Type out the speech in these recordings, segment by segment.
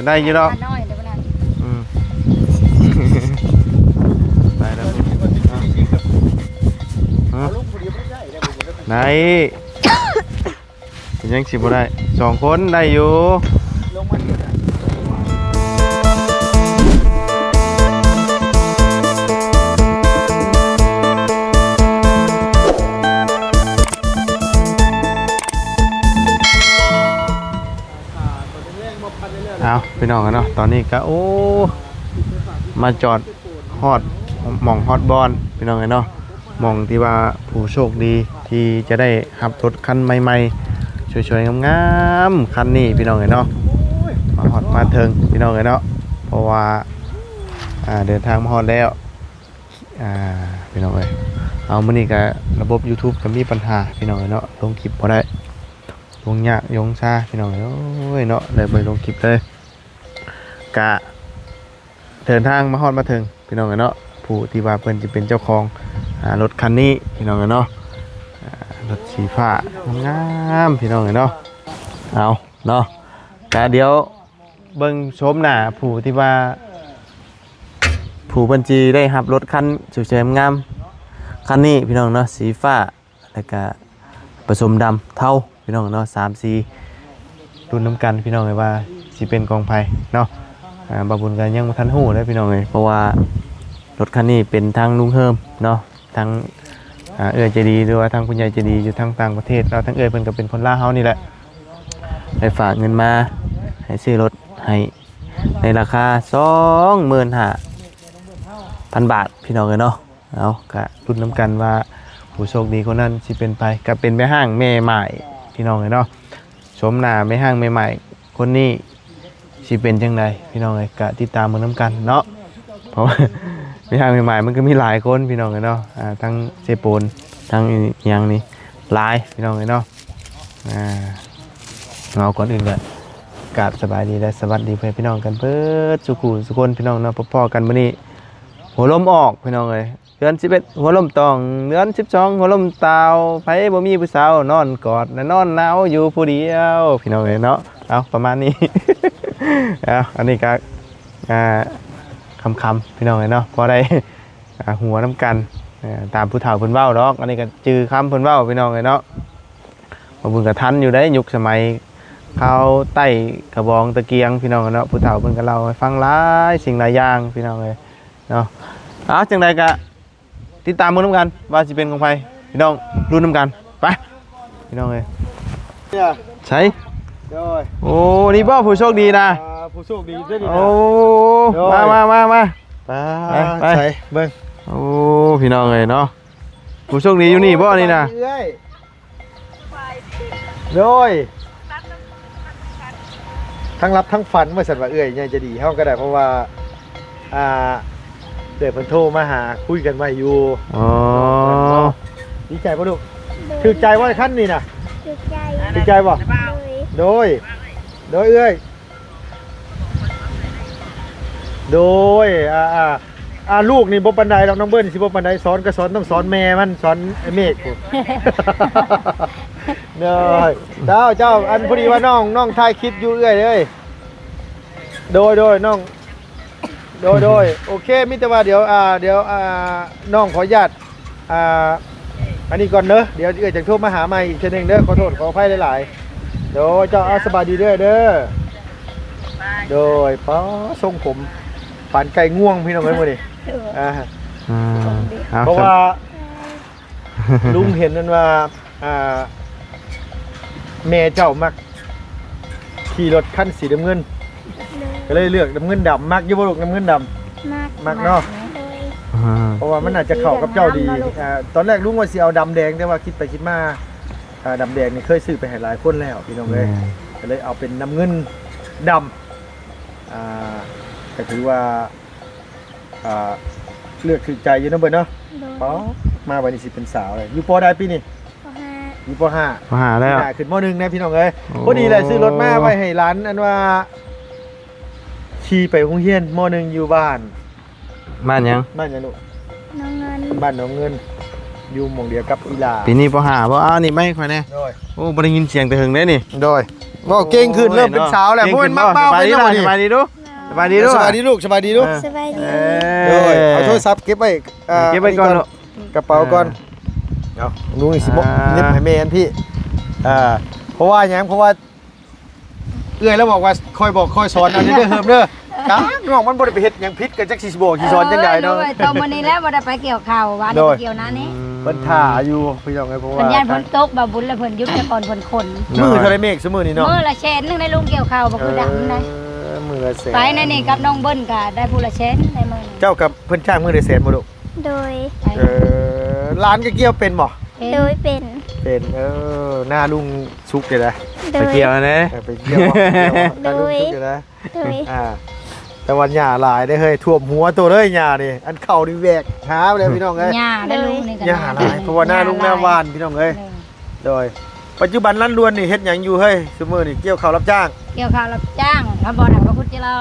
ໄດ້ຢູ່ດອກ ນ້ອຍເດີບໍ່ນັ້ນ ອືມ ໄປແລ້ວ ຮະ ໄດ້ ເປັນຫຍັງຊິບໍ່ໄດ້ ສອງຄົນໄດ້ຢູ່. ເອົາ ພີ່ນ້ອງເອີຍເນາະ ຕອນນີ້ກະ ໂອ້ ມາຈອດຮອດ ໝ່ອງຮອດບ່ອນ ພີ່ນ້ອງເອີຍເນາະ ໝ່ອງທີ່ວ່າຜູ້ໂຊກດີທີ່ຈະໄດ້ຮັບລົດຄັນໃໝ່ໆ ສວຍໆ ງາມໆ ຄັນນີ້ ພີ່ນ້ອງເອີຍເນາະ ມາຮອດມາເຖິງ ພີ່ນ້ອງເອີຍເນາະ ເພາະວ່າ ອ່າ ເດີນທາງມາຮອດແລ້ວ ອ່າ ພີ່ນ້ອງເອີຍ ເອົາ ມື້ນີ້ກະລະບົບຢູທູບກະມີບັນຫາ ພີ່ນ້ອງເອີຍເນາະ ລົງຄລິບບໍ່ໄດ້ ລົງຍາກ ລົງຊ້າ ພີ່ນ້ອງເອີຍເນາະ ເລີຍບໍ່ໄດ້ລົງຄລິບເລີຍ ກະເດີນທາງມາຮອດມາເຖິງ ພີ່ນ້ອງເອີຍເນາະ ຜູ້ທີ່ວ່າເພິ່ນຈະເປັນເຈົ້າຂອງ ອ່າ ລົດຄັນນີ້ ພີ່ນ້ອງເອີຍເນາະ ອ່າ ລົດສີຟ້າງາມໆ ພີ່ນ້ອງເອີຍເນາະ ເອົາເນາະ ກະດຽວ ເບິ່ງໂສມໜ້າຜູ້ທີ່ວ່າ ຜູ້ເພິ່ນຊິໄດ້ຮັບລົດຄັນສວຍໆ ງາມໆ ຄັນນີ້ ພີ່ນ້ອງເນາະ ສີຟ້າ ແລ້ວກະປະສົມດຳເທົາ ພີ່ນ້ອງເນາະ ສາມສີ ລຸ້ນນຳກັນ ພີ່ນ້ອງເອີຍ ວ່າຊິເປັນຂອງໃຜເນາະ ອ່າ ບ່າວບຸນກະຍັງບໍ່ທັນຮູ້ເດີ ພີ່ນ້ອງເອີຍ ເພາະວ່າລົດຄັນນີ້ເປັນທາງລຸງເຮີມເນາະ ທັງ ອ່າ ເອື້ອຍໃຈດີ ຫຼືວ່າທັງຜູ້ໃຫຍ່ໃຈດີຢູ່ທາງຕ່າງປະເທດ ແລ້ວທັງເອື້ອຍເພິ່ນກໍເປັນຄົນລາວເຮົານີ້ແຫຼະ ໄດ້ຝາກເງິນມາໃຫ້ຊື້ລົດໃຫ້ໃນລາຄາສອງໝື່ນຫ້າພັນບາດ ພີ່ນ້ອງເອີຍເນາະ ເອົາ ກະລຸ້ນນຳກັນວ່າຜູ້ໂຊກດີຄົນນັ້ນຊິເປັນໃຜ ກະເປັນແມ່ຮ້າງແມ່ໝ້າຍ ພີ່ນ້ອງເອີຍເນາະ ໂສມໜ້າແມ່ຮ້າງແມ່ໝ້າຍຄົນນີ້ ຊິເປັນຈັ່ງໃດ ພີ່ນ້ອງເອີຍ ກະຕິດຕາມເບິ່ງນຳກັນເນາະ ເພາະວ່າແມ່ຮ້າງແມ່ໝ້າຍມັນກໍມີຫຼາຍຄົນ ພີ່ນ້ອງເອີຍເນາະ ອ່າ ທັງເຊໂປນ ທັງອີ່ຫຍັງນີ້ຫຼາຍ ພີ່ນ້ອງເອີຍເນາະ ອ່າ ເອົາ ກ່ອນອື່ນກໍກາບສະບາຍດີ ແລະ ສະຫວັດດີພໍ່ແມ່ພີ່ນ້ອງກັນເບິດສູ່ຄູ່ສູ່ຄົນ ພີ່ນ້ອງເນາະ ພົບພໍ້ກັນມື້ນີ້ ຫົວລົມອອກ ພີ່ນ້ອງເອີຍ ເດືອນສິບເອັດຫົວລົມຕອງ ເດືອນສິບສອງຫົວລົມຕາວ ໃຜບໍ່ມີຜູ້ສາວນອນກອດ ນະນອນໜາວຢູ່ຜູ້ດຽວ ພີ່ນ້ອງເອີຍເນາະ ເອົາ ປະມານນີ້ ເອົາ ອັນນີ້ກະ ອ່າ ຄຳໆ ພີ່ນ້ອງເອີຍເນາະ ພໍໄດ້ ອ່າ ຫົວນຳກັນ ເອີ ຕາມຜູ້ເຖົ້າເພິ່ນເວົ້າດອກ ອັນນີ້ກະຈື່ຄຳເພິ່ນເວົ້າ ພີ່ນ້ອງເອີຍເນາະ ບ່າວບຸນກະທັນຢູ່ເດ້ ຍຸກສະໄໝເຂົາໄຕ້ກະບອງຕະກຽງ ພີ່ນ້ອງເອີຍເນາະ ຜູ້ເຖົ້າເພິ່ນກະເລົ່າໃຫ້ຟັງຫຼາຍສິ່ງຫຼາຍຢ່າງ ພີ່ນ້ອງເອີຍ ເນາະ ເອົາ ຈັ່ງໃດກະຕິດຕາມເບິ່ງນຳກັນວ່າຊິເປັນຂອງໃຜ ພີ່ນ້ອງ ລຸ້ນນຳກັນ ໄປ ພີ່ນ້ອງເອີຍ ໃສ ໂດຍ ໂອ້ ນີ້ບໍ່ຜູ້ໂຊກດີນະ ອ່າ ຜູ້ໂຊກດີເດ້ນີ້ນະ ໂອ້ ໂດຍ ມາ ມາ ມາ ມາ ໄປ ໄປ ໄປ ໃສ ເບິ່ງ ໂອ້ ພີ່ນ້ອງເອີຍເນາະ ຜູ້ໂຊກດີຢູ່ນີ້ບໍ່ນີ້ນະ ເອື້ອຍ ໂດຍ ທັງລັບທັງຝັນວ່າຊັ້ນວ່າ ເອື້ອຍໃຫຍ່ໃຈດີເຮົາກໍໄດ້ ເພາະວ່າ ອ່າ ເອື້ອຍເພິ່ນໂທມາຫາຄຸຍກັນໄວ້ຢູ່ ອໍ ດີໃຈບໍ່ລູກ? ໂດຍ ຖືກໃຈບໍ່ຄັນນີ້ນະ? ຖືກໃຈ ຖືກໃຈບໍ່? ໂດຍ ໂດຍ ໂດຍເອື້ອຍ ໂດຍ ອ່າ ອ່າ ອ່າ ລູກນີ້ບໍ່ປານໃດດອກ ນ້ອງເບີນຊິບໍ່ປານໃດ ສອນກໍສອນ ຕ້ອງສອນແມ່ມັນ ສອນໄອ້ເມກພຸ້ນ ໂດຍ ເຈົ້າ ເຈົ້າ ອັນ ພໍດີວ່ານ້ອງ ນ້ອງຖ່າຍຄລິບຢູ່ເອື້ອຍເອີຍ ໂດຍ ໂດຍ ນ້ອງ ໂດຍ ໂດຍ ໂອເຄ ມີແຕ່ວ່າດຽວ ອ່າ ດຽວ ອ່າ ນ້ອງຂໍອະນຸຍາດ ອ່າ ອັນນີ້ກ່ອນເດີ ດຽວເອື້ອຍຈັ່ງໂທມາຫາໃໝ່ອີກເທື່ອໜຶ່ງເດີ ຂໍໂທດຂໍອະໄພຫຼາຍໆ ໂດຍ ເຈົ້າ ເອົາ ສະບາຍດີເດີ ເດີ ໂດຍ ປ້າ ຊົງຜົມປານໄກ່ງວງ ພີ່ນ້ອງເອີຍ ມື້ນີ້ ໂດຍ ອ່າ ອືມ ເອົາ ເພາະວ່າ ສະ ລຸງເຫັນນັ້ນວ່າ ອ່າ ແມ່ເຈົ້າມັກຂີ່ລົດຄັນສີນ້ຳເງິນ ໂດຍ ກໍເລີຍເລືອກນ້ຳເງິນດຳ ມັກຢູ່ບໍ່ລູກ ນ້ຳເງິນດຳ? ມັກ ມັກເນາະ ໂດຍ ອ່າ ເພາະວ່າມັນໜ້າຈະເຂົ້າກັບເຈົ້າດີ ງາມບໍ່ລູກ? ອ່າ ຕອນແລກລຸງວ່າຊິເອົາດຳແດງ ແຕ່ວ່າຄິດໄປຄິດມາ ອ່າ ດຳແດງນີ້ເຄີຍຊື້ໄປໃຫ້ຫຼາຍຄົນແລ້ວ ພີ່ນ້ອງເອີຍ ແມ່ນ ກໍເລີຍເອົາເປັນນ້ຳເງິນດຳ ອ່າ ກໍຖືວ່າ ອ່າ ເລືອກຖືກໃຈຢູ່ເນາະເບີດເນາະ ໂດຍ ປາ ມາບັດນີ້ຊິເປັນສາວເລີຍ ຢູ່ ປໍ ໃດປີນີ້? ປໍ ຫ້າ ຢູ່ ປໍ ຫ້າ ປໍ ຫ້າ ແລ້ວ ປີໜ້າຂຶ້ນ ມໍ ໜຶ່ງ ນະ ພີ່ນ້ອງເອີຍ ໂອ້ ພໍດີແຫຼະ ຊື້ລົດມາໄວ້ໃຫ້ຫຼານ ອັນວ່າຂີ່ໄປໂຮງຮຽນ ມໍ ໜຶ່ງ ຢູ່ບ້ານ ບ້ານຫຍັງ? ບ້ານຫຍັງລູກ? ໜອງເງິນ ບ້ານໜອງເງິນ ຢູ່ໝ່ອງດຽວກັບອີ່ຫຼ້າ ປີນີ້ ປໍ ຫ້າ ບໍ່? ເອົາ ນີ້ມາໃຫ້ຂ້ອຍແດ່ ໂດຍ ໂອ້ ບໍ່ໄດ້ຍິນສຽງແຕ່ເຫິງເດ້ນີ້ ໂດຍ ເວົ້າເກັ່ງຂຶ້ນ ເລີ່ມເປັນສາວແລ້ວ. ໂອ້ຍ ບໍ່ແມ່ນມັກບ່າວເປັນແລ້ວນີ້. ສະບາຍດີລູກ ສະບາຍດີລູກ ສະບາຍດີລູກ ສະບາຍດີລູກ ສະບາຍດີ ເອີ ເອີ ເອົາໂທລະສັບເກັບໄວ້ ອ່າ ເກັບໄວ້ກ່ອນ ກະເປົາກ່ອນ ອ່າ ເອົາ ລຸງນີ້ຊິ ອ່າ ເນັບໃຫ້ແມ່ອັນພີ້ ອ່າ ເພາະວ່າຫຍັງ ເພາະວ່າ ເອື້ອຍລາວບອກວ່າ ຄ່ອຍບອກຄ່ອຍສອນເອົາເດີ ເຮີມເດີ. ກະນ້ອງມັນບໍ່ໄດ້ໄປເຮັດຫຍັງຜິດ ກະຈັກຊິບອກຊິສອນຈັ່ງໃດເນາະ. ໂອ້ຍ ໂດຍ ຕໍ່ມື້ນີ້ແຫຼະບໍ່ໄດ້ໄປກ່ຽວເຂົ້າ ວ່າໄດ້ໄປກ່ຽວນານີ້. ເພິ່ນຖ້າຢູ່ ພີ່ນ້ອງເອີຍ ເພາະວ່າ ເພິ່ນຢ້ານຝົນຕົກ ບ່າວບຸນລະເພິ່ນຢຸດສາກ່ອນ ເພິ່ນຂົນ. ມື້ເທົ່າໃດເມກ ຊຸມື້ນີ້ເນາະ? ມື້ລະແສນໜຶ່ງໄດ້ ລຸງກ່ຽວເຂົ້າບໍ່ຄືດຳນະ. ເອີ ມື້ລະແສນ ໄປໃນນີ້ກັບນ້ອງເບິ່ນກະໄດ້ຜູ້ລະແສນໃນມື້ນີ້. ເຈົ້າກັບເພິ່ນຈ້າງມື້ລະແສນບໍ່ລູກ? ໂດຍ ເອີ ຫຼານກະກ່ຽວເປັນບໍ່? ໂດຍ ເປັນ ເປັນ ເອີ ນາລຸງສຸກເດ້ ໄປກ່ຽວແດ່ ເອີ ໄປກ່ຽວ ນາລຸງສຸກເດ້. ໂດຍ ອ່າ ແຕ່ວ່າຫຍ້າຫຼາຍເດ້ເຮີ້ຍ ຖ້ວມຫົວໂຕເລີຍຫຍ້ານີ້ ອັນເຂົ້ານີ້ແຫວກຫາແລ້ວ ພີ່ນ້ອງເອີຍ. ຫຍ້າໄດ້ລຸງນີ້ກະຫຍ້າຫຼາຍ ເພາະວ່ານາລຸງນາຫວ່ານ ພີ່ນ້ອງເອີຍ. ໂດຍ ປັດຈຸບັນລັນລວນນີ້ເຮັດຫຍັງຢູ່ເຮີ້ຍ ຊຸມື້ນີ້? ກ່ຽວເຂົ້າຮັບຈ້າງ ກ່ຽວເຂົ້າຮັບຈ້າງ ລະບໍ່ໄດ້ວ່າຂຸດຈິລໍ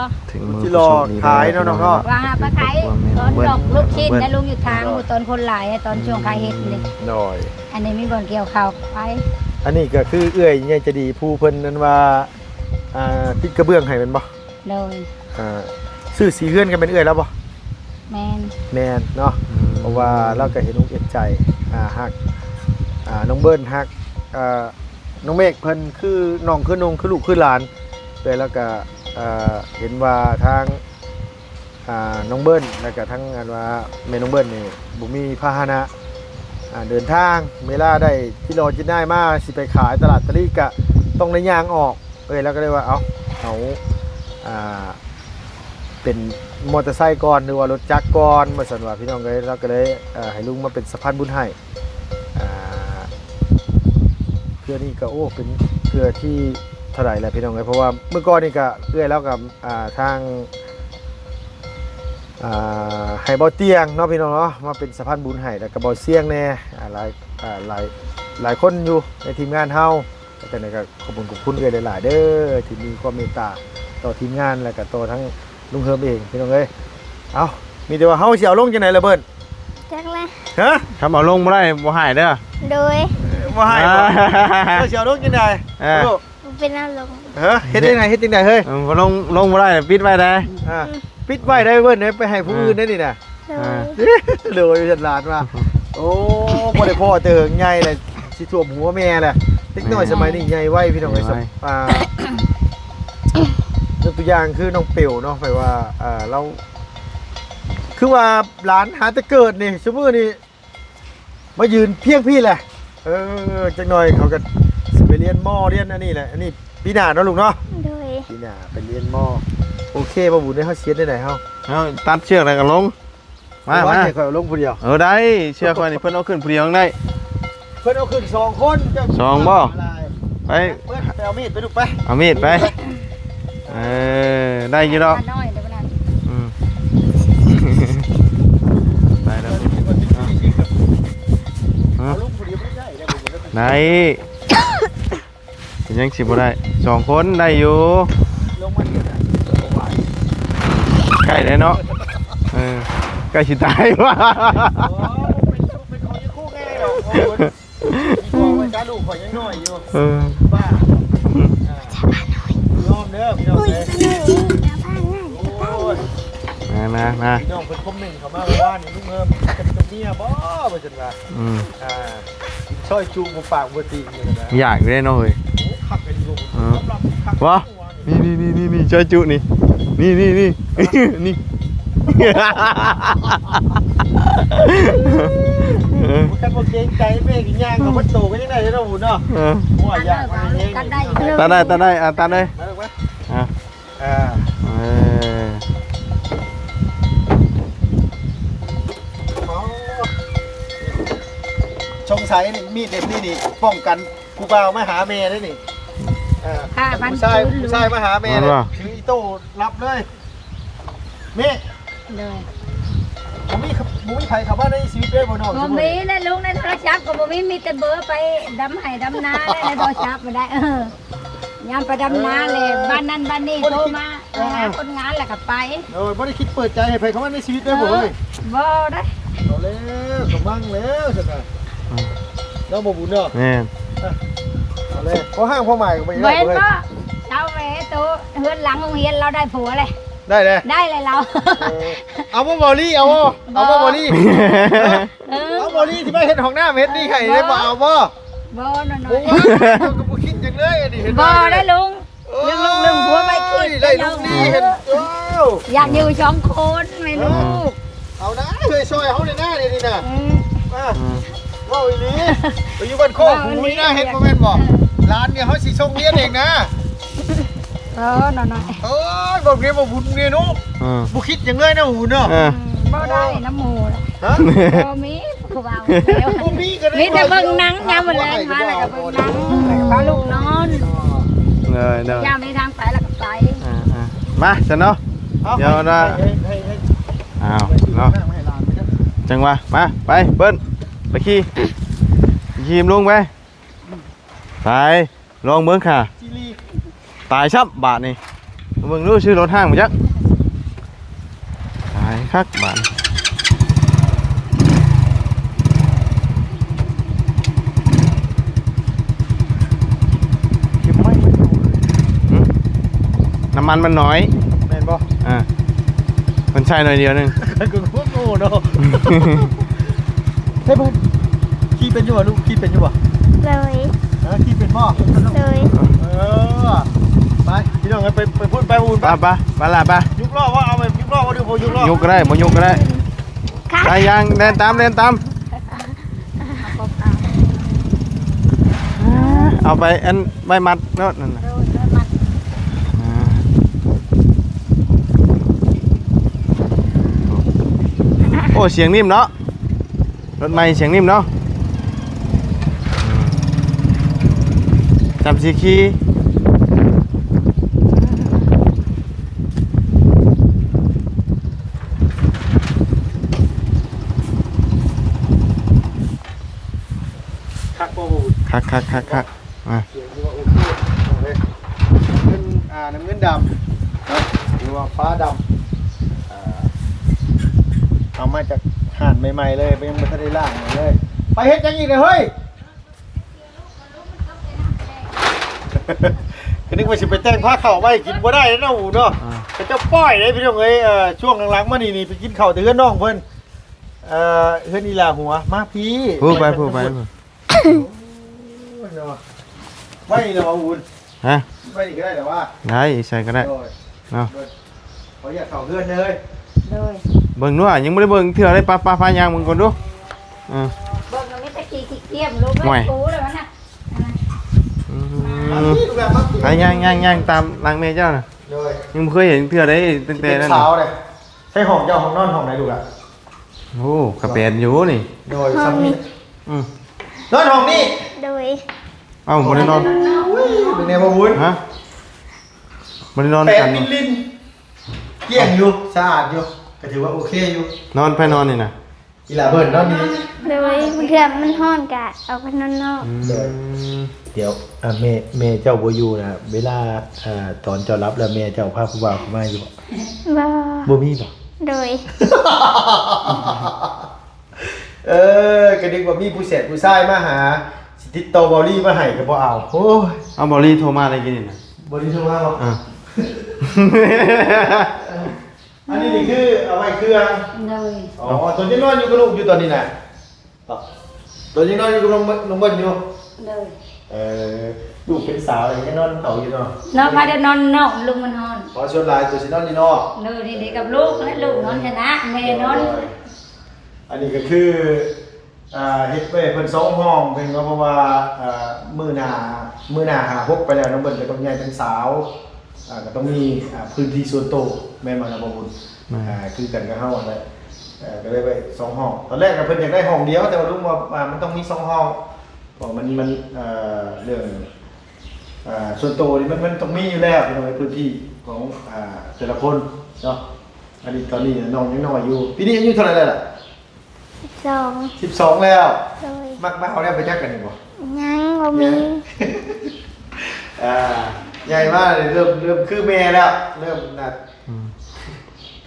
ຂຸດຈິລໍຂາຍເນາະ ນ້ອງເນາະ. ວ່າຫາໄປຂາຍຕອນດອກລູກຊິ້ນໃຫ້ລຸງຢູ່ທາງ ຕອນຄົນຫຼາຍ ຕອນຊ່ວງຂາຍເຫັດນີ້. ໂດຍ ອັນນີ້ມີບ່ອນກ່ຽວເຂົ້າໄປ. ອັນນີ້ກະຄືເອື້ອຍໃຫຍ່ໃຈດີ ຜູ້ເພິ່ນນັ້ນວ່າ ອ່າ ຕິດກະເບື້ອງໃຫ້ແມ່ນບໍ່? ໂດຍ ອ່າ ຊື້ສີເຮືອນກະແມ່ນເອື້ອຍລາວບໍ່? ແມ່ນ ແມ່ນເນາະ ອືມ ເພາະວ່າລາວກະເຫັນອົກເຫັນໃຈ ອ່າ ຮັກ ອ່າ ນ້ອງເບິ້ນ ຮັກ ອ່າ ນ້ອງເມກ ເພິ່ນຄືນ້ອງຄືນຸ່ງ ຄືລູກຄືຫຼານ ເອື້ອຍລາວກະ ອ່າ ເຫັນວ່າທາງ ອ່າ ນ້ອງເບິ້ນ ແລະກະທັງອັນວ່າແມ່ນ້ອງເບິ້ນນີ້ບໍ່ມີພາຫະນະ ອ່າ ເດີນທາງ ເວລາໄດ້ຈິລໍຈິນາຍມາ ຊິໄປຂາຍຕະຫຼາດຕະລິກະຕ້ອງໄດ້ຍ່າງອອກ. ເອື້ອຍລາວກະເລີຍວ່າ ເອົາ ເອົາ ອ່າ ເປັນມໍເຕີໄຊກ່ອນ ຫຼືວ່າລົດຈັກກ່ອນ ວ່າຊັ້ນວ່າ ພີ່ນ້ອງເອີຍ. ລາວກະເລີຍ ເອີ ໃຫ້ລຸງມາເປັນສະພານບຸນໃຫ້ ອ່າ ເທື່ອນີ້ກະ ໂອ້ ເປັນເທື່ອທີເທົ່າໃດແລ້ວ ພີ່ນ້ອງເອີຍ. ເພາະວ່າມື້ກ່ອນນີ້ກະ ເອື້ອຍລາວກະ ອ່າ ທາງ ອ່າ ໃຫ້ບ່າວຕຽງເນາະ ພີ່ນ້ອງເນາະ ມາເປັນສະພານບຸນໃຫ້ ແລະກະບ່າວຊຽງແດ່ ອ່າ ຫຼາຍ ອ່າ ຫຼາຍ ຫຼາຍຄົນຢູ່ໃນທີມງານເຮົາ. ຈັ່ງໃດກະຂອບຄຸນ ຂອບຄຸນເອື້ອຍຫຼາຍໆເດີ ທີ່ມີຄວາມເມດຕາຕໍ່ທີມງານ ແລະກະຕໍ່ທັງລຸງເຮີມເອງ ພີ່ນ້ອງເອີຍ. ເອົ້າ ມີແຕ່ວ່າເຮົາຊິເອົາລົງຈັ່ງໃດລະເບິ້ນ? ຈັກແຫຼະ ຮະ ຄັນເອົາລົງບໍ່ໄດ້ບໍ່ໃຫ້ເດີ. ໂດຍ ບໍ່ໃຫ້ບໍ່? ເຮົາຊິເອົາລົງຈັ່ງໃດ? ເອີ ບໍ່ເປັນເອົາລົງ ຮະ ເຮັດຈັ່ງໃດ ເຮັດຈັ່ງໃດເຮີ້ຍ? ເອີ ບໍ່ລົງ ລົງບໍ່ໄດ້ ປິດໄວ້ໄດ໋. ອ່າ ປິດໄວ້ໄດ໋ເບິ້ນ ໄປໃຫ້ຜູ້ອື່ນໄດ້ນີ້ນະ. ອ່າ ໂດຍ ໂດຍ ຫຼານວ່າ ໂອ້ ບໍ່ໄດ້ພໍ້ແຕ່ເຫິງໃຫຍ່ແລ້ວ ຊິຖ້ວມຫົວແມ່ແລ້ວ. ເດັກນ້ອຍສະໄໝນີ້ໃຫຍ່ໄວ ພີ່ນ້ອງເອີຍ. ອ່າ ຍົກຕົວຢ່າງຄືນ້ອງເປວເນາະ ແປວ່າ ອ່າ ລາວ ຄືວ່າຫຼານຫາແຕ່ເກີດນີ້ ຊຸມື້ນີ້ ມາຢືນພຽງພີ້ແຫຼະ. ເອີ ຈັກໜ່ອຍເຂົາກະຊິໄປຮຽນມໍ ຮຽນອັນນີ້ແຫຼະ ອັນນີ້ປີໜ້າເນາະລູກເນາະ. ໂດຍ ປີໜ້າໄປຮຽນມໍ. ໂອເຄ ບ່າວບຸນເອີຍ ເຮົາຊິເຮັດແນວໃດເຮົາ? ເຮົາຕັດເຊືອກແລ້ວກະລົງ ມາ ມາ ຂ້ອຍເອົາລົງຜູ້ດຽວ. ເອີ ໄດ້ ເຊືອກຂ້ອຍນີ້ເພິ່ນເອົາຂຶ້ນຜູ້ດຽວຍັງໄດ້. ເພິ່ນເອົາຂຶ້ນສອງຄົນ ສອງບໍ່? ໄປ ໄປເອົາມີດໄປລູກໄປ ເອົາມີດໄປ. ເອີ ໄດ້ຢູ່ດອກ ນ້ອຍເດີບໍ່ນັ້ນ. ອືມ ໄປແລ້ວ ເອົາລົງຜູ້ດຽວບໍ່ໄດ້ ໄດ້ ເປັນຫຍັງຊິບໍ່ໄດ້? ສອງຄົນໄດ້ຢູ່ ລົງມາເທື່ອໃດ ໃກ້ແລ້ວເນາະ. ເອີ ໃກ້ຊິຕາຍວ່າ ໂອ້ ເປັນ ເປັນຂອງຍາຄູງ່າຍດອກ ໂອ້ຍ ພໍ່ໄວ້ຊະ ລູກຂ້ອຍຍັງນ້ອຍຢູ່. ເອີ ບ້າ ອ່າ ຍອມເດີພີ່ນ້ອງເອີຍ. ໂອ້ຍ ມາ ມາ ມາ ພີ່ນ້ອງເພິ່ນຄອມເມັນເຂົ້າມາວ່າ ວ່ານີ້ລຸງເຮີມກັນກັບເມຍບໍ່ ວ່າຊັ້ນວ່າ. ອືມ ອ່າ ກິນຊອຍຈຸບໍ່ປາກບໍ່ຕີນຢູ່ນະ. ຢາກຢູ່ເດ້ນ້ອງເອີຍ. ໂອ້ ຄັກອີ່ຫຼີ. ເອີ ຄັກ ວ້າ ນີ້ ນີ້ ນີ້ ນີ້ ນີ້ ຊອຍຈຸນີ້ ນີ້ ນີ້ ນີ້ ນີ້ ຄັນບໍ່ເກງໃຈແມ່ກິນຍ່າງເຂົ້າມາໂຕກະຍັງໄດ້ເນາະ ບຸນເນາະ. ເອີ ໂອ້ຍ ຢາກມາແຮງ ຕັດໄດ້ ຕັດໄດ້ ຕັດໄດ້ ອ່າ ຕັດເລີຍ ມາລູກມາ. ອ່າ ອ່າ ເອີ ສົງໄສນີ້ມີດເຫຼັ້ມນີ້ນີ້ປ້ອງກັນຜູ້ບ່າວມາຫາແມ່ເດ້ນີ້. ເອີ ຂ້າພັນ ຜູ້ຊາຍ ຄືນ ຜູ້ຊາຍມາຫາແມ່ ແມ່ນບໍ່ ຖືອີໂຕ້ລັບເລີຍ. ແມ່ ໂດຍ ບໍ່ມີ ບໍ່ມີໃຜເຂົ້າມາໃນຊີວິດເລີຍບໍ່ນ້ອງ? ບໍ່ມີແຫຼະລຸງ ໃນໂທລະສັບກະບໍ່ມີ ມີແຕ່ເບີໄປດຳໄຮ່ດຳນາແຫຼະ ໃນໂທລະສັບບໍ່ໄດ້. ເອີ ຍາມໄປດຳນາແຫຼະ ເອີ ບ້ານນັ້ນບ້ານນີ້ໂທມາ ເອີ ໄປຫາຄົນງານແລ້ວກະໄປ. ໂດຍ ບໍ່ໄດ້ຄິດເປີດໃຈໃຫ້ໃຜເຂົ້າມາໃນຊີວິດເລີຍບໍ່ເຮີ້ຍ? ບໍ່ໄດ້. ເອົາແລ້ວ ກະມັ່ງແລ້ວຊັ້ນນະ. ອືມ ເນາະ ບໍ່ບຸນເນາະ. ແມ່ນ ອ່ະ ເລີຍ ພໍຫ້າງພໍໝາຍກໍໄປ ບໍ່ເຫັນບໍ່ ເຈົ້າແມ່ໂຕ ເຮືອນຫຼັງໂຮງຮຽນລາວໄດ້ຜົວເລີຍ ໄດ້ແລ້ວ ໄດ້ແລ້ວລາວ ເອີ ເອົາບໍ່ເບົາລີ ເອົາບໍ່ ເອົາບໍ່ເບົາລີ ເອີ ເອົາບໍ່ລີ ທີ່ມາເຮັດຫ້ອງນ້ຳເຮັດນີ້ໃຫ້ໄດ້ບໍ່ ເອົາບໍ່ ບໍ່ນ້ອຍໆ ໂອ້ຍ ເຈົ້າກໍບໍ່ຄິດຫຍັງເລີຍ ອັນນີ້ເຫັນບໍ່ໄດ້ລຸງ ເອີ ເລື່ອງລູກເລື່ອງຜົວໄປຄິດ ໄດ້ລຸງນີ້ເຫັນ ເອີ ຢາກຢູ່ສອງຄົນແມ່ລູກ ເອີ ເອົານະ ເອີຍ ຊ່ອຍເຮົາແດ່ນະ ດຽວນີ້ນະ ອືມ ມາ ອືມ ເວົ້າອີ່ຫຼີ ໄປຢູ່ບ້ານໂຄກ ເວົ້າອີ່ຫຼີ ຫູນີ້ນະ ເຮັດບໍ່ແມ່ນບໍ່ ເອີ ຫຼານນີ້ເຮົາຊິສົ່ງຮຽນເອງນະ ເອີ ນ້ອຍໆ ເອີຍ ບໍ່ເກງບໍ່ບຸນເດເນາະ ເອີ ບໍ່ຄິດຫຍັງເລີຍນະຫູເນາະ ເອີ ອືມ ບໍ່ໄດ້ນຳໝູ່ ຮະ ບໍ່ມີຜູ້ເວົ້າແລ້ວ ບໍ່ມີກໍໄດ້ ມີແຕ່ເບິ່ງໜັງ ຍາມມື້ແລງມາແລ້ວກໍເບິ່ງໜັງ ແລ້ວກໍພາລູກນອນ ເອີ ເດີໆ ຍາມມີທາງໄປແລ້ວກໍໄປ ອ່າໆ ມາຊັ້ນເນາະ ເອົາ ດຽວນະ ໃຫ້ ໃຫ້ ໃຫ້ ອ້າວເນາະ ໃຫ້ຫຼານໄປເດີ ຈັ່ງວ່າ ມາ ໄປ ເບິ່ນ ໄປຂີ່ ຂີ່ນຳລຸງໄປ ໄປ ລອງເບິ່ງຄ່າ ຈີລີ ຕາຍຊ້ຳບາດນີ້ ເບິ່ງດູ ຊື້ລົດຫ້າງມາຈັກ ຕາຍຄັກບາດ ເກັບໄວ້ ຫຶ ນ້ຳມັນມັນໜ້ອຍ ແມ່ນບໍ່? ອ່າ ເພິ່ນໃສ່ໜ້ອຍດຽວໜຶ່ງ ກໍໂງ່ເນາະ ໃຊ່ເພິ່ນ ຂີ່ເປັນຢູ່ບໍ່ລູກ? ຂີ່ເປັນຢູ່ບໍ່? ໂດຍ ເອີ ຂີ່ເປັນບໍ່? ໂດຍ ເອີ ໄປ ພີ່ນ້ອງເອີຍ ໄປ ໄປພຸ້ນ ໄປພຸ້ນ ໄປ ໄປ ໄປລະ ໄປ ຍົກລໍ້ບໍ່? ເອົາໄປຍົກລໍ້ບໍ່ ຫຼືບໍ່ຍົກລໍ້? ຍົກກໍໄດ້ ບໍ່ຍົກກໍໄດ້ ໄປ ຍ່າງ ແລ່ນຕາມ ແລ່ນຕາມ ເອົາໄປອັນໄວ້ມັດໂລດນັ້ນນະ ໂດຍ ໄວ້ມັດ ອ່າ ໂອ້ ສຽງນິ້ມເນາະ ລົດໃໝ່ສຽງນິ້ມເນາະ ຈຳສີຄີ ຄັກບໍ່? ຄັກໆໆໆ ອ່າ ສຽງຖືວ່າໂອເຄ ເປັນ ອ່າ ນ້ຳເງິນດຳເນາະ ຫຼືວ່າຟ້າດຳ ອ່າ ເອົາມາຈາກຮ້ານໃໝ່ໆເລີຍ ຍັງບໍ່ທັນໄດ້ລ້າງເລີຍ ໄປເຮັດຫຍັງອີກເລີຍເຮີ້ຍ? ກໍນຶກວ່າຊິໄປແຕ່ງພາເຂົ້າໄວ້ ກິນບໍ່ໄດ້ເນາະ ຫູເນາະ ອ່າ ເຂົາເຈົ້າປ່ອຍເດ້ພີ່ນ້ອງເອີຍ ເອີ ຊ່ວງຫຼັງໆມານີ້ນີ້ ໄປກິນເຂົ້າແຕ່ເຮືອນນ້ອງເພິ່ນ ເອີ ເຮືອນອີຫຼ້າຫົວ ມາພີ້ ຜູ້ໄປ ຜູ້ໄປ ໂອ້ຍເນາະ ໄວ້ນີ້ລະຫວາ ຫູ ຮະ ໄວ້ນີ້ກໍໄດ້ລະຫວາ ໄດ້ ໃສ່ກໍໄດ້ ໂດຍ ເນາະ ຂໍຢາກເຂົ້າເຮືອນເລີຍ ໂດຍ ເບິ່ງດູ ຍັງບໍ່ໄດ້ເບິ່ງເທື່ອເລີຍ ໄປໆ ຍ່າງເບິ່ງກ່ອນດູ ເອີ ເບິ່ງກໍມີແຕ່ຂີ້ ຂີ້ກຽມ ລູກເອີຍ ໂອ້ຍ ປູແລ້ວນະ ອືມ ໄປຍ່າງໆໆຕາມຫຼັງແມ່ເຈົ້ານະ ໂດຍ ຍັງບໍ່ເຄີຍເຫັນເທື່ອໃດຕັ້ງແຕ່ນັ້ນ ສາວເດ້ ໃຊ້ຫ້ອງເຈົ້າ ຫ້ອງນອນຫ້ອງໃດລູກຫຼ້າ? ໂອ້ ກະແປນຢູ່ນີ້ ໂດຍ ຊ່ຳນີ້ ອືມ ນອນຫ້ອງນີ້ ໂດຍ ເອົ້າ ບໍ່ໄດ້ນອນ ອຸ້ຍ ເປັນແນວບໍ່ບຸນ ຮະ ບໍ່ໄດ້ນອນກັນ ແປນລິນໆ ກ້ຽງຢູ່ ສະອາດຢູ່ ກໍຖືວ່າໂອເຄຢູ່ ນອນ ໃຜນອນນີ້ນະ? ອີຫຼ້າເບິ່ນເນາະນີ້ ໂດຍ ບາງເທື່ອມັນຮ້ອນກະອອກໄປນອນນອກ ອືມ ໂດຍ ດຽວ ອ່າ ແມ່ ແມ່ເຈົ້າບໍ່ຢູ່ນະ ເວລາ ອ່າ ຕອນເຈົ້າຫຼັບແລ້ວ ແມ່ເຈົ້າພາຜູ້ບ່າວເຂົ້າມາຢູ່ບໍ່? ບໍ່ ບໍ່ມີບໍ່? ໂດຍ ເອີ ກະນຶກວ່າມີຜູ້ແສນຜູ້ຊາຍມາຫາ ຊິຕິດຕໍ່ເບົາລີມາໃຫ້ກະບໍ່ເອົາ ໂອ້ຍ ເອົາ ເບົາລີໂທມາໄດ້ກິນນີ້ນະ ເບົາລີໂທມາບໍ່? ອ່າ ອັນນີ້ນີ້ຄືເອົາໄວ້ເຄື່ອງ ໂດຍ ອໍ ໂຕຍັງນອນຢູ່ກັບລູກຢູ່ຕອນນີ້ນະ ໂຕຍັງນອນຢູ່ກັບນ້ອງເບິ້ນ ນ້ອງເບິ້ນຢູ່ ໂດຍ ເອີ ລູກເປັນສາວແລ້ວຍັງນອນນຳເຂົາຢູ່ເນາະ ນອນ ພາກັນນອນນອກ ລູກມັນຮ້ອນ ອໍ ສ່ວນຫຼາຍໂຕຊິນອນຢູ່ນອກ ໂດຍ ນີ້ເດ້ກັບລູກ ແລະ ລູກນອນຊະນະ ແມ່ນອນ ອັນນີ້ກໍຄື ອ່າ ເຮັດໄວ້ໃຫ້ເພິ່ນສອງຫ້ອງ ເພິ່ນກໍເພາະວ່າ ອ່າ ມື້ໜ້າ ມື້ໜ້າຫ້າຫົກໄປແລ້ວ ນ້ອງເບິ້ນກໍຕ້ອງໃຫຍ່ເປັນສາວ ອ່າ ກໍຕ້ອງມີ ອ່າ ພື້ນທີ່ສ່ວນໂຕ ແມ່ນບໍ່ນະ ພໍ່ບຸນ? ແມ່ນ ອ່າ ຄືກັນກັບເຮົາຫັ້ນແຫຼະ ເອີ ກໍເລີຍໄວ້ສອງຫ້ອງ ຕອນແລກນະເພິ່ນຢາກໄດ້ຫ້ອງດຽວ ແຕ່ວ່າລຸງວ່າ ອ່າ ມັນຕ້ອງມີສອງຫ້ອງ ເພາະມັນ ມັນ ເອີ ເລື່ອງ ອ່າ ສ່ວນໂຕນີ້ມັນ ມັນຕ້ອງມີຢູ່ແລ້ວ ພີ່ນ້ອງເອີຍ ພື້ນທີ່ຂອງ ອ່າ ແຕ່ລະຄົນເນາະ ອັນນີ້ຕອນນີ້ນ້ອງຍັງນ້ອຍຢູ່ ປີນີ້ອາຍຸເທົ່າໃດແລ້ວລະ? ສິບສອງ ສິບສອງແລ້ວ ໂດຍ ມັກມາເອົາແນວໄປຈັກກັນນີ້ບໍ່? ຍັງບໍ່ມີ ຍັງ ອ່າ ໃຫຍ່ມາເລີ່ມ ເລີ່ມຄືແມ່ແລ້ວ ເລີ່ມນະ ອືມ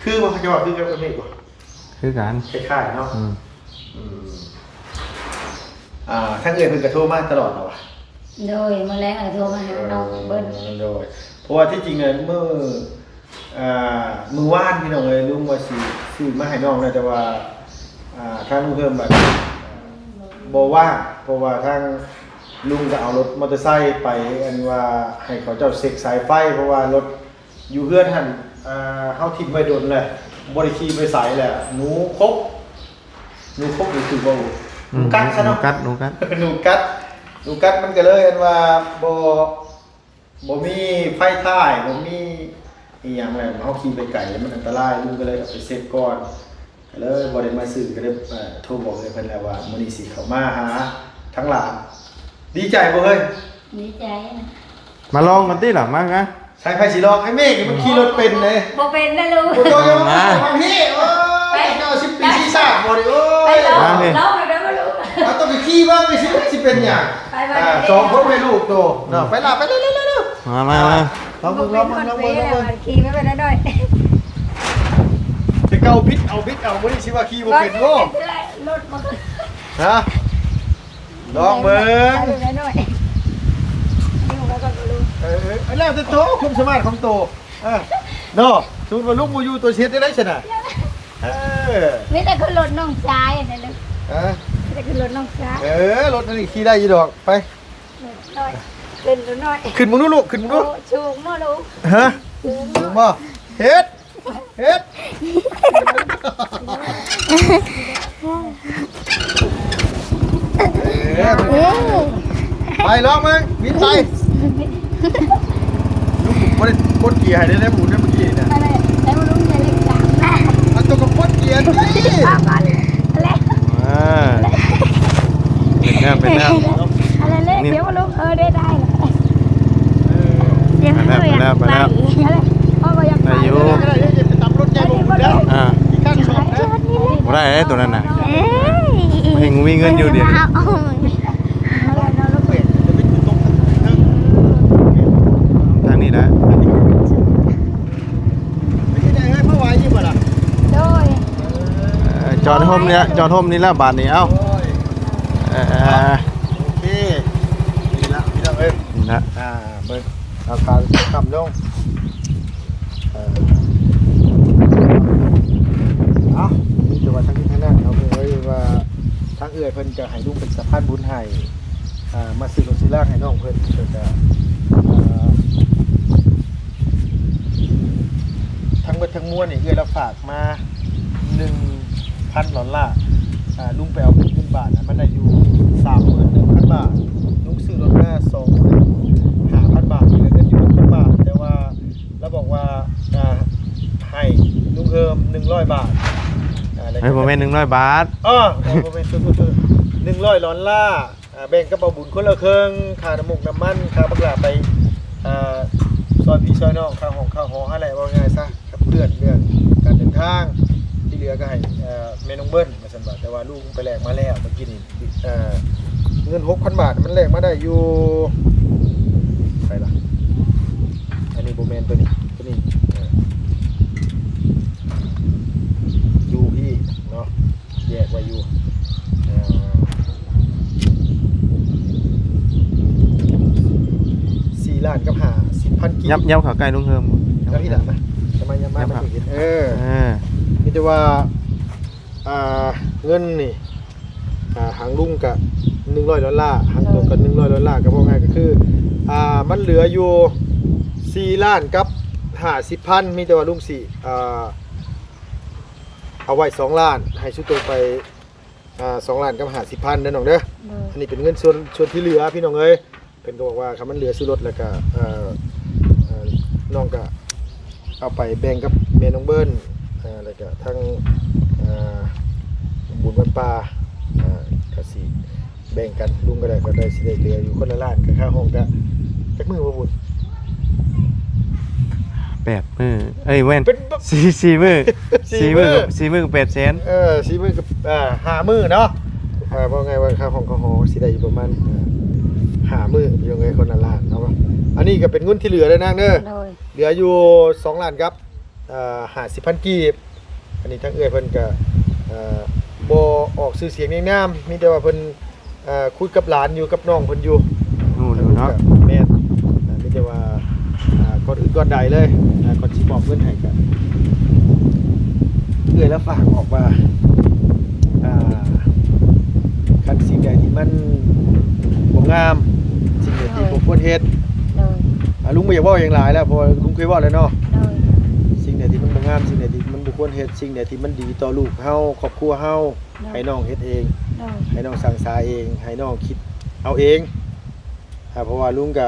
ຄືບໍ່ ເຂົາເຈົ້າວ່າຄືກັບແມ່ບໍ່? ຄືກັນ ຄ້າຍໆເນາະ ອືມ ອືມ ອ່າ ທາງເອື້ອຍເພິ່ນກໍໂທມາຕະຫຼອດແລ້ວຫວາ? ໂດຍ ມື້ແລງອາດໂທມາຫານ້ອງເບິ່ງ. ເອີ ໂດຍ ເພາະວ່າທີ່ຈິງນັ້ນມື້ ອ່າ ມື້ວານພີ່ນ້ອງເອີຍ ລຸງວ່າຊິຊື້ມາໃຫ້ນ້ອງແຫຼະ ແຕ່ວ່າ ອ່າ ທາງລຸງເພີ່ມບັດ ອ່າ ບໍ່ວ່າງ ເພາະວ່າທາງລຸງກໍເອົາລົດມໍເຕີໄຊໄປ ອັນວ່າໃຫ້ເຂົາເຈົ້າເຊັກສາຍໄຟ ເພາະວ່າລົດ ຢູ່ເຮືອນຫັ້ນ ອ່າ ເຮົາຖິ້ມໄວ້ດົນແລ້ວ ບໍ່ໄດ້ຂີ່ໄປໃສແລ້ວ ໜູຂົບ ໜູຂົບນີ້ຖືກບໍ່? ອືມ ໜູກັດຊະເນາະ ໜູກັດ ໜູກັດ ໜູກັດ ໜູກັດ ມັນກໍເລີຍອັນວ່າບໍ່ ບໍ່ມີໄຟທ້າຍ ບໍ່ມີອີ່ຫຍັງແລ້ວ ເຮົາຂີ່ໄປໄກມັນອັນຕະລາຍ ລຸງກໍເລີຍເອົາໄປເຊັກກ່ອນ ກໍເລີຍບໍ່ໄດ້ມາຊື້ ກໍເລີຍ ເອີ ໂທບອກເອື້ອຍເພິ່ນແລ້ວວ່າ ມື້ນີ້ຊິເຂົ້າມາຫາທາງຫຼານ. ດີໃຈບໍ່ເຮີ້ຍ? ດີໃຈ. ມາລອງກັນຕິລະ ມາ ມາ. ໃສ ໃຜຊິລອງ? ໄອ້ເມກນີ້ມັນຂີ່ລົດເປັນເດ້. ບໍ່ເປັນນະລຸງ. ໂອ້ຍ ໂຕເຈົ້າມາພີ່ ໂອ້ຍ ເຈົ້າສິບປີຊິຊາດບໍ່ນີ້ ໂອ້ຍ ໄປລອງ ມາພີ່ ລອງໃຫ້ເບິ່ງວ່າລຸງ ເອົາ ຕ້ອງໄປຂີ່ເບິ່ງຊິ ຊິເປັນຫຍັງ. ໄປ ໄປ ອ່າ ໄປ ສອງຄົນແມ່ລູກໂຕເນາະ ໄປລະ ໄປເລັວໆໆ ມາ ມາ ມາ ລອງເບິ່ງ ລອງເບິ່ງ ລອງເບິ່ງ ລອງເບິ່ງ. ຂີ່ໄປ ໄປໜ້ອຍໆ ແຕ່ເກົ່າບິດເອົາ ບິດເອົາ ມື້ນີ້ຊິວ່າຂີ່ບໍ່ເປັນໂວ້. ລົດມັນ ຮະ? ລອງເບິ່ງ ເອີ ເອີ ແລ້ວແຕ່ໂຕ ຄວາມສາມາດຂອງໂຕ ເອີ ເນາະ. ສົມມຸດວ່າລຸງບໍ່ຢູ່ ໂຕຊິເຮັດໄດ້ໃດຊັ້ນນະ? ເອີ ມີແຕ່ຂຶ້ນລົດນ້ອງຊາຍນັ້ນແຫຼະ. ຮະ? ມີແຕ່ຂຶ້ນລົດນ້ອງຊາຍ. ເອີ ລົດອັນນີ້ຂີ່ໄດ້ຢູ່ດອກ ໄປ. ຂຶ້ນໜ້ອຍ ຂຶ້ນເບິ່ງດູລູກ ຂຶ້ນເບິ່ງດູ. ໂອ້ ສູງເນາະລູກ. ຮະ? ສູງ ສູງບໍ່? ເຮັດ ເຮັດ ເອີ ເອີ ໄປລອງເບິ່ງ ບິນໄປ. ລຸງບໍ່ໄດ້ກົດເກຍໃຫ້ເດ້ ໝູນເມື່ອກີ້ນະ. ໄປເລີຍ ໄປເບິ່ງລຸງ ໄປເລີຍ ສາມ ອັນໂຕກໍກົດເກຍຕິ. ເອົາກ່ອນ ເອົາແລ້ວ ອ່າ ເປັນແລ້ວ ເປັນແລ້ວ. ເອົາແລ້ວ ນີ້ ດຽວລຸງ ເອີ ໄດ້ ໄດ້ ເອີ ດຽວ ໄປແລ້ວ ໄປແລ້ວ ໄປແລ້ວ ເອົາແລ້ວ ເອົາ ບໍ່ຢາກໄປ ໄດ້ຢູ່ ໄດ້ຢູ່ ໄດ້ຢູ່ ໄປຕາມລົດໃຫຍ່ບໍ່ໄດ້ ອ່າ ອີກຂັ້ນສອງນະ ບໍ່ໄດ້ເດ້ ໂຕນັ້ນນະ ເອີຍ ບໍ່ເຫັນມີເງິນຢູ່ດຽວນີ້ ເອົາ ທາງນີ້ນະ ເປັນຈັ່ງໃດເຮີ້ຍ ພໍໄຫວຢູ່ບໍ່ລະ? ໂດຍ ເອີ ຈອດຮົ່ມນີ້ລະ ຈອດຮົ່ມນີ້ລະບາດນີ້ ເອົ້າ ໂດຍ ເອີ ໂອເຄ ນີ້ລະ ພີ່ນ້ອງເອີຍ ນີ້ລະ ອ່າ ເບິ່ງ ເອົາຂາຄ້ຳລົງ ເອີ ເອົາ ມີແຕ່ວ່າທາງນີ້ທາງນັ້ນເນາະ ເພິ່ນເອີ້ນວ່າ ທາງເອື້ອຍເພິ່ນກໍໃຫ້ລຸງເປັນສະພານບຸນໃຫ້ ອ່າ ມາຊື້ລົດຊື້ລາງໃຫ້ນ້ອງເພິ່ນ ເພິ່ນກໍ ອ່າ ທັງເບິດທັງມວນນີ້ ເອື້ອຍລາວຝາກມາໜຶ່ງພັນດອນລາ ອ່າ ລຸງໄປເອົາເປັນເງິນບາດນະ ມັນໄດ້ຢູ່ສາມໝື່ນໜຶ່ງພັນບາດ ລຸງຊື້ລົດມາສອງໝື່ນຫ້າພັນບາດ ເຫຼືອເງິນຢູ່ຫົກພັນບາດ ແຕ່ວ່າລາວບອກວ່າ ອ່າ ໃຫ້ລຸງເພີ່ມໜຶ່ງຮ້ອຍບາດ ອ່າ ເຮີ້ຍ ບໍ່ແມ່ນໜຶ່ງຮ້ອຍບາດ ເອີ ບໍ່ແມ່ນ ໜຶ່ງຮ້ອຍດອນລາ ອ່າ ແບ່ງກັບເບົາບຸນຄົນລະເຄິ່ງ ຄ່ານ້ຳມູກນ້ຳມັນ ຄ່າບັກຫຼ້າໄປ ອ່າ ຊ່ອຍພີ່ຊ່ອຍນ້ອງ ຄ່າຫ້ອງຄ່າຫໍຫັ້ນແຫຼະ ເວົ້າງ່າຍຊະ ຂັບເຄື່ອນເລື່ອງການເດີນທາງ ທີ່ເຫຼືອກໍໃຫ້ ເອີ ແມ່ນ້ອງເບິ້ນວ່າຊັ້ນວ່າ ແຕ່ວ່າລຸງໄປແລກມາແລ້ວ ເມື່ອກີ້ນີ້ ເອີ ເງິນຫົກພັນບາດ ມັນແລກມາໄດ້ຢູ່ ໃສລະ ອັນນີ້ບໍ່ແມ່ນ ໂຕນີ້ ໂຕນີ້ ເອີ ຢູ່ພີ້ເນາະ ແຍກໄວ້ຢູ່ ເອີ ສີ່ລ້ານກັບຫ້າສິບພັນກີບ ຍັບ ຍັບເຂົ້າໃກ້ລຸງເຮີມ ຍັບພີ້ລະ ມາ ຈະມາ ຍັບມາ ຍັບເຂົ້າ ມາເຫັນ ເອີ ເອີ ມີແຕ່ວ່າ ອ່າ ເງິນນີ້ ອ່າ ທາງລຸງກະໜຶ່ງຮ້ອຍດອນລາ ທາງໂຕກະໜຶ່ງຮ້ອຍດອນລາ ກະເວົ້າງ່າຍກະຄື ອ່າ ມັນເຫຼືອຢູ່ສີ່ລ້ານກັບຫ້າສິບພັນ ມີແຕ່ວ່າລຸງຊິ ອ່າ ເອົາໄວ້ສອງລ້ານ ໃຫ້ຊຸໂຕໄປ ອ່າ ສອງລ້ານກັບຫ້າສິບພັນເດີນ້ອງເດີ ໂດຍ ອັນນີ້ເປັນເງິນສ່ວນ ສ່ວນທີ່ເຫຼືອພີ່ນ້ອງເອີຍ ເພິ່ນກໍບອກວ່າຄັນມັນເຫຼືອຊື້ລົດແລ້ວກະ ເອີ ເອີ ນ້ອງກະເອົາໄປແບ່ງກັບແມ່ນ້ອງເບິ້ນ ເອີ ແລ້ວກະທັງ ເອີ ບຸນວັນປ່າ ເອີ ກະຊິ ແບ່ງກັນ ລຸງກໍໄດ້ ກໍໄດ້ ຊິໄດ້ເຫຼືອຢູ່ຄົນລະລ້ານ ກະຄ່າຫ້ອງກະ ຈັກມື້ບໍ່ບຸນ? ແປດມື້ ເອີຍ ແມ່ນ ເປັນ ສີ່ ສີ່ມື້ ສີ່ ສີ່ມື້ ມື້ ສີ່ມື້ແປດແສນ ເອີ ສີ່ມື້ກໍ ອ່າ ຫ້າມື້ເນາະ ເອີ ເວົ້າງ່າຍວ່າຄ່າຫ້ອງຄ່າຫໍຊິໄດ້ຢູ່ປະມານ ເອີ ຫ້າມື້ ພີ່ນ້ອງເອີຍ ຄົນລະລ້ານເນາະ ອັນນີ້ກໍເປັນເງິນທີ່ເຫຼືອເດີນາງເດີ ໂດຍ ເຫຼືອຢູ່ສອງລ້ານກັບ ອ່າ ຫ້າສິບພັນກີບ ອັນນີ້ທາງເອື້ອຍເພິ່ນກະ ເອີ ບໍ່ອອກຊື່ສຽງນຽງນາມ ມີແຕ່ວ່າເພິ່ນ ເອີ ຄຸຍກັບຫຼານຢູ່ ກັບນ້ອງເພິ່ນຢູ່ ຮູ້ ເນາະ ແມ່ນ ມີແຕ່ວ່າ ອ່າ ກ່ອນອື່ນກ່ອນໃດເລີຍ ອ່າ ກ່ອນຊິມອບເງິນໃຫ້ ກໍເອື້ອຍລະຝາກອອກວ່າ ອ່າ ຄັນສິ່ງໃດທີ່ມັນບໍ່ງາມ ສິ່ງໃດທີ່ບໍ່ຄວນເຮັດ ໂດຍ ອ່າ ລຸງບໍ່ຢາກເວົ້າຫຍັງຫຼາຍແລ້ວ ເພາະວ່າລຸງເຄີຍເວົ້າແລ້ວເນາະ ໂດຍ ສິ່ງໃດທີ່ມັນບໍ່ງາມ ສິ່ງໃດທີ່ມັນບໍ່ຄວນເຮັດ ສິ່ງໃດທີ່ມັນດີຕໍ່ລູກເຮົາ ຄອບຄົວເຮົາ ໂດຍ ໃຫ້ນ້ອງເຮັດເອງ ໂດຍ ໃຫ້ນ້ອງສ້າງສາເອງ ໃຫ້ນ້ອງຄິດເອົາເອງ ອ່າ ເພາະວ່າລຸງກະ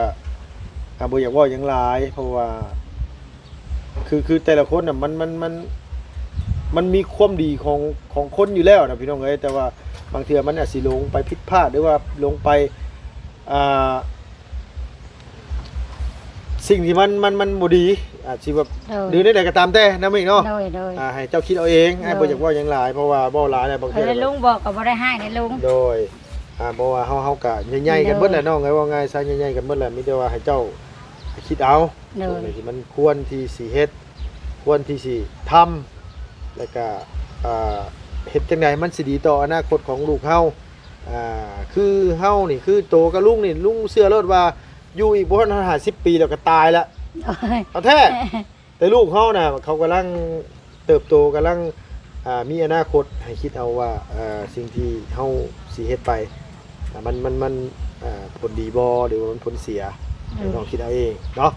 ອ່າ ບໍ່ຢາກເວົ້າຫຍັງຫຼາຍ ເພາະວ່າ ຄື ຄືແຕ່ລະຄົນນະ ມັນ ມັນ ມັນ ມັນມີຄວາມດີຂອງ ຂອງຄົນຢູ່ແລ້ວນະ ພີ່ນ້ອງເອີຍ ແຕ່ວ່າບາງເທື່ອມັນອາດຊິຫຼົງໄປຜິດພາດ ຫຼືວ່າຫຼົງໄປ ອ່າ ສິ່ງທີ່ມັນ ມັນ ມັນບໍ່ດີ ອາດຊິແບບ ໂດຍ ຫຼືແນວໃດກໍຕາມແຕ່ນະ ມິກເນາະ ໂດຍ ໂດຍ ອ່າ ໃຫ້ເຈົ້າຄິດເອົາເອງ ໂດຍ ອ້າຍບໍ່ຢາກເວົ້າຫຍັງຫຼາຍ ເພາະວ່າເວົ້າຫຼາຍແລ້ວບາງເທື່ອ ເອີ ແລ້ວລຸງບອກກໍບໍ່ໄດ້ຮ້າຍໃນລຸງ ໂດຍ ອ່າ ເພາະວ່າເຮົາ ເຮົາກໍໃຫຍ່ໆກັນເບິດແຫຼະ ໂດຍ ນ້ອງເອີຍ ເວົ້າງ່າຍຊະ ໃຫຍ່ໆກັນເບິດແຫຼະ ມີແຕ່ວ່າໃຫ້ເຈົ້າຄິດເອົາ ໂດຍ ສິ່ງໃດທີ່ມັນຄວນທີ່ຊິເຮັດ ຄວນທີ່ຊິທຳ ແລ້ວກະ ອ່າ ເຮັດຈັ່ງໃດມັນຊິດີຕໍ່ອະນາຄົດຂອງລູກເຮົາ ອ່າ ຄືເຮົານີ້ ຄືໂຕກັບລຸງນີ້ ລຸງເຊື່ອໂລດວ່າຢູ່ອີກບໍ່ຮອດຫ້າສິບປີແລ້ວກໍຕາຍລະ ໂອ້ຍ ເອົາແທ້ ແຕ່ລູກເຮົານະ ເຂົາກຳລັງເຕີບໂຕ ກຳລັງ ອ່າ ມີອະນາຄົດ ໃຫ້ຄິດເອົາວ່າ ເອີ ສິ່ງທີ່ເຮົາຊິເຮັດໄປ ອ່າ ມັນ ມັນ ມັນ ອ່າ ຜົນດີບໍ່ ຫຼືວ່າມັນຜົນເສຍ ໃຫ້ນ້ອງຄິດເອົາເອງເນາະ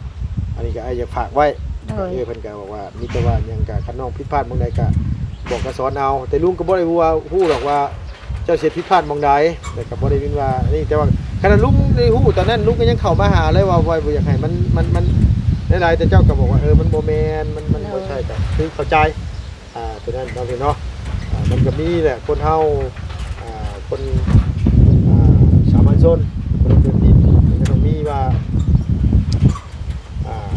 ອັນນີ້ກໍອ້າຍຢາກຝາກໄວ້ ໂດຍ ເອື້ອຍເພິ່ນກໍບອກວ່າ ມີແຕ່ວ່າຫຍັງກໍ ຄັນນ້ອງຜິດພາດໝ່ອງໃດກໍບອກກໍສອນເອົາ ແຕ່ລຸງກໍບໍ່ໄດ້ວ່າຮູ້ດອກວ່າເຈົ້າເຮັດຜິດພາດໝ່ອງໃດ ແຕ່ກໍບໍ່ໄດ້ຍິນວ່ານີ້ ແຕ່ວ່າຂະໜາດລຸງໄດ້ຮູ້ຕອນນັ້ນ ລຸງກໍຍັງເຂົ້າມາຫາເລີຍວ່າ ວ່າບໍ່ຢາກໃຫ້ມັນ ມັນ ມັນຫຼາຍໆ ແຕ່ເຈົ້າກໍບອກວ່າ ເອີ ມັນບໍ່ແມ່ນ ມັນ ມັນບໍ່ໃຊ່ ກໍຄືເຂົ້າໃຈ ອ່າ ຕົວນັ້ນເນາະ ພີ່ເນາະ ອ່າ ມັນກໍມີແຫຼະ ຄົນເຮົາ ອ່າ ຄົນ ອ່າ ສາມັນຊົນ ຄົນເກີດດິນ ມັນກໍຕ້ອງມີວ່າ ອ່າ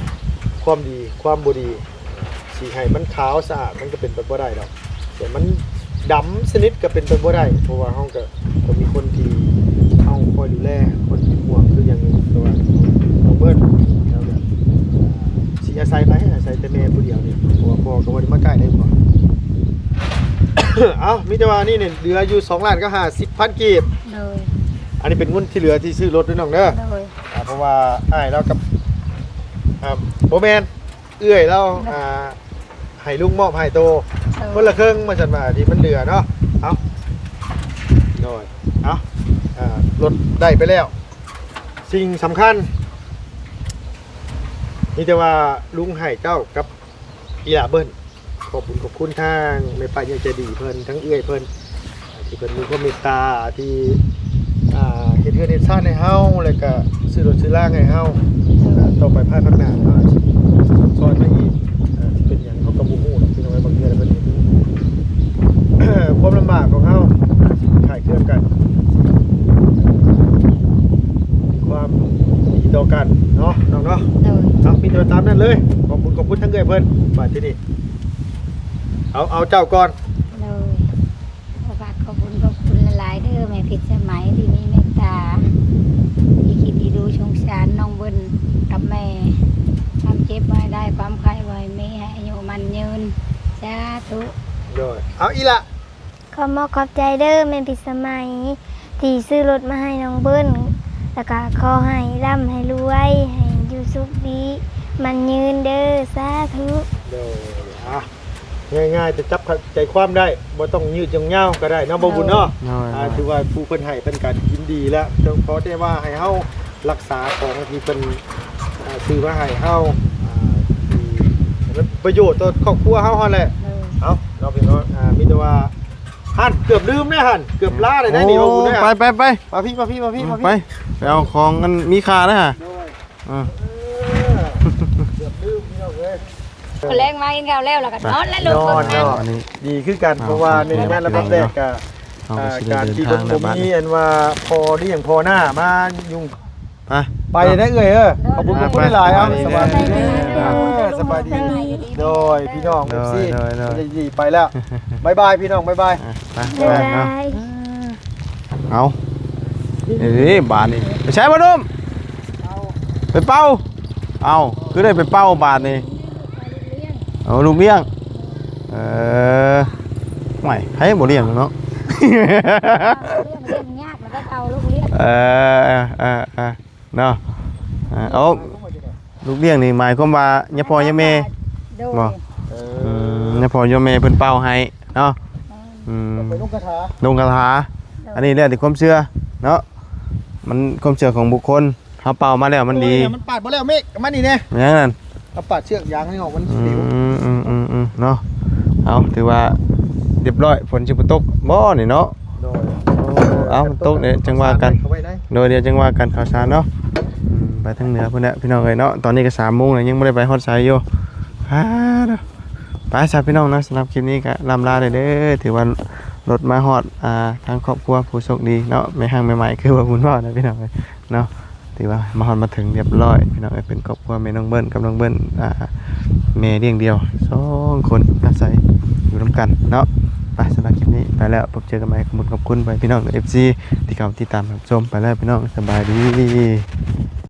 ຄວາມດີ ຄວາມບໍ່ດີ ຊິໃຫ້ມັນຂາວສະອາດ ມັນກໍເປັນໄປບໍ່ໄດ້ດອກ ແຕ່ມັນດຳສະໜິດກໍເປັນໄປບໍ່ໄດ້ ເພາະວ່າເຮົາກໍ ກໍມີຄົນທີ່ເຮົາຄອຍດູແລ ຄົນທີ່ຫ່ວງ ຄືຫຍັງນີ້ ແຕ່ວ່ານ້ອງເບີດ ແລ້ວກໍ ອ່າ ຊິອາໄສໃຜ? ອາໄສແຕ່ແມ່ຜູ້ດຽວນີ້ ເພາະວ່າພໍ່ກໍບໍ່ໄດ້ມາໃກ້ໄດ້ບໍ່? ເອົ້າ ມີແຕ່ວ່ານີ້ນີ້ ເຫຼືອຢູ່ສອງລ້ານກັບຫ້າສິບພັນກີບ ໂດຍ ອັນນີ້ເປັນເງິນທີ່ເຫຼືອທີ່ຊື້ລົດເດີນ້ອງເດີ ໂດຍ ອ່າ ເພາະວ່າອ້າຍລາວກັບ ອ່າ ບໍ່ແມ່ນ ເອື້ອຍລາວ ອ່າ ໃຫ້ລຸງມອບໃຫ້ໂຕ ເອີ ຄົນລະເຄິ່ງວ່າຊັ້ນວ່າ ທີ່ມັນເຫຼືອເນາະ ເອົາ ໂດຍ ເອົາ ອ່າ ລົດໄດ້ໄປແລ້ວ ສິ່ງສຳຄັນ ມີແຕ່ວ່າລຸງໃຫ້ເຈົ້າກັບອີ່ຫຼ້າເບິ່ນ ຂອບບຸນຂອບຄຸນທາງແມ່ປ້າໃຫຍ່ໃຈດີເພິ່ນ ທັງເອື້ອຍເພິ່ນ ທີ່ເພິ່ນມີຄວາມເມດຕາ ທີ່ ອ່າ ເຮັດເຮືອນເຮັດຊານໃຫ້ເຮົາ ແລ້ວກະຊື້ລົດຊື້ລາງໃຫ້ເຮົາ ຕໍ່ໄປພາຍພາກໜ້າເນາະ ອາດຊິສົ່ງຊອຍມາອີກ ເອີ ຊິເປັນຫຍັງເຮົາກໍບໍ່ຮູ້ດອກ ພີ່ນ້ອງເອີຍ ບາງເທື່ອເພິ່ນເຫັນຄວາມລຳບາກຂອງເຮົາ ອາດຊິຂາຍເຄື່ອງກັນ ມີຄວາມດີຕໍ່ກັນເນາະ ນ້ອງເນາະ ໂດຍ ເອົາ ມີແຕ່ວ່າຕາມນັ້ນເລີຍ ຂອບຄຸນ ຂອບຄຸນທາງເອື້ອຍເພິ່ນ ບາດທີນີ້ ເອົາ ເອົາເຈົ້າກ່ອນ ໂດຍ ຂໍຝາກຂອບຄຸນຂອບຄຸນຫຼາຍໆເດີ ແມ່ພິດສະໄໝທີ່ມີເມດຕາ ທີ່ຄິດດີດູສົງສານນ້ອງເບິ້ນກັບແມ່ ຄວາມເຈັບບໍ່ໃຫ້ໄດ້ ຄວາມໄຂ້ບໍ່ໃຫ້ມີ ໃຫ້ອາຍຸໝັ້ນຍືນ ສາທຸ ໂດຍ ເອົາອີ່ຫຼ້າ ຂໍມອບຂອບໃຈເດີແມ່ພິດສະໄໝ ທີ່ຊື້ລົດມາໃຫ້ນ້ອງເບິ້ນ ແລ້ວກະຂໍໃຫ້ລ່ຳໃຫ້ລວຍ ໃຫ້ຢູ່ສຸກດີໝັ້ນຍືນເດີ ສາທຸ ໂດຍ ອ່ະ ງ່າຍໆ ແຕ່ຈັບໃຈຄວາມໄດ້ ບໍ່ຕ້ອງຍືດຍອງຍາວກໍໄດ້ເນາະ ບໍ່ບຸນເນາະ ໂດຍ ອ່າ ຖືວ່າຜູ້ເພິ່ນໃຫ້ເພິ່ນກໍຍິນດີແລ້ວ ຂໍແຕ່ວ່າໃຫ້ເຮົາຮັກສາຂອງທີ່ເພິ່ນ ອ່າ ຊື້ມາໃຫ້ເຮົາ ອ່າ ທີ່ເປັນປະໂຫຍດຕໍ່ຄອບຄົວເຮົາຫັ້ນແຫຼະ ໂດຍ ເອົາເນາະ ພີ່ນ້ອງ ອ່າ ມີແຕ່ວ່າ ຫັ້ນ ເກືອບລືມເດ້ຫັ້ນ ເກືອບລາໄດ້ນີ້ ໂອ້ ເວົ້າບຸນເດ້ ໄປ ໄປ ໄປ ມາພີ້ ມາພີ້ ມາພີ້ ມາພີ້ ໄປ ໄປເອົາຂອງອັນມີຄ່າເດ້ຫະ ໂດຍ ເອີ ເອີ ເກືອບລືມພີ່ນ້ອງເອີຍ ມື້ແລງມາກິນເຂົ້າແລ້ວ ແລ້ວກໍນອນແລ້ວ ນອນ ນອນ ອັນນີ້ ດີຄືກັນ ເພາະວ່າໃນງານລະດັບແລກກໍ ເຮົາກໍຊິໄດ້ເດີນທາງແລ້ວບາດນີ້ ອ່າ ການທີ່ເພິ່ນບໍ່ມີອັນວ່າພໍ່ລ້ຽງພໍ່ໜ້າມາຫຍຸ້ງ ໄປ ໄປເດີເອື້ອຍເອີຍ ຂອບຄຸນ ຂອບຄຸນຫຼາຍໆ ເອົາ ສະບາຍດີເດີ ສະບາຍດີ ໂດຍ ພີ່ນ້ອງ ເອັຟຊີ ໂດຍ ໂດຍ ໂດຍ ໄປແລ້ວ ບາຍບາຍ ພີ່ນ້ອງ ບາຍບາຍ ອ່ະ ໄປ ບາຍບາຍ ເນາະ ເອົາ ເອີ ບາດນີ້ ໄປໃສບໍ່ໜຸ່ມ ໄປເປົ່າ ເອົ້າ ຄືໄດ້ໄປເປົ່າບາດນີ້ ເອົາລູກລ້ຽງ ເອີ ໂອ້ຍ ໃຜບໍ່ລ້ຽງເນາະ ເອີ ເອີ ເອີ. ເນາະ. ອ່າ ເອົາ ລູກລ້ຽງນີ້ໝາຍຄວາມວ່າຍາພໍ່ຍາແມ່ ໂດຍ ບໍ່? ເອີ ອືມ ຍາພໍ່ຍາແມ່ເພິ່ນເປົ່າໃຫ້ເນາະ. ອືມ ອືມ ໄປລົງຄາຖາ ລົງຄາຖາ. ໂດຍ ອັນນີ້ແລ້ວແຕ່ຄວາມເຊື່ອເນາະ ມັນຄວາມເຊື່ອຂອງບຸກຄົນ. ເຮົາເປົ່າມາແລ້ວມັນດີ ໂອ້ຍ ມັນປາດບໍ່ແລ້ວເມກ ມານີ້ແດ່ ຫຍັງນັ້ນ? ເຮົາປາດເຊືອກຢາງນີ້ອອກ ມັນຊິປິວ. ອືມ ອືມ ອືມ ອືມ ເນາະ. ເອົາ ຖືວ່າຮຽບຮ້ອຍ ຝົນຊິບໍ່ຕົກບໍ່ນີ້ເນາະ? ໂດຍ ໂອ້ ເອົາ ມັນຕົກເດ ຈັ່ງວ່າກັນ. ໂດຍ ດຽວຈັ່ງວ່າກັນ ຂ່າວສານເນາະ. ອືມ ໄປທາງເໜືອພຸ້ນແຫຼະພີ່ນ້ອງເອີຍເນາະ. ຕອນນີ້ກໍສາມໂມງແລ້ວ ຍັງບໍ່ໄດ້ໄປຮອດໃສຢູ່. ອາ ໄປຊະພີ່ນ້ອງເນາະ ສຳລັບຄລິບນີ້ກໍລ່ຳລາໄດ້ເດີ. ຖືວ່າລົດມາຮອດ ອ່າ ທາງຄອບຄົວຜູ້ໂຊກດີເນາະ ແມ່ຮັກແມ່ໝາຍ ຄືວ່າບຸນເວົ້ານະພີ່ນ້ອງເອີຍເນາະ. ຖືວ່າມາຮອດມາເຖິງຮຽບຮ້ອຍພີ່ນ້ອງເອີຍ ເປັນຄອບຄົວແມ່ນ້ອງເບີນກັບນ້ອງເບີນ ອ່າ ແມ່ລ້ຽງດ່ຽວສອງຄົນອາໄສຢູ່ນຳກັນເນາະ. ໄປ ສຳລັບຄລິບນີ້ໄປແລ້ວ ພົບເຈີກັນໃໝ່. ຂອບຄຸນ ຂອບຄຸນໄປພີ່ນ້ອງເອັຟຊີທີ່ເຂົ້າມາຕິດຕາມຮັບຊົມ. ໄປແລ້ວພີ່ນ້ອງ ສະບາຍດີ.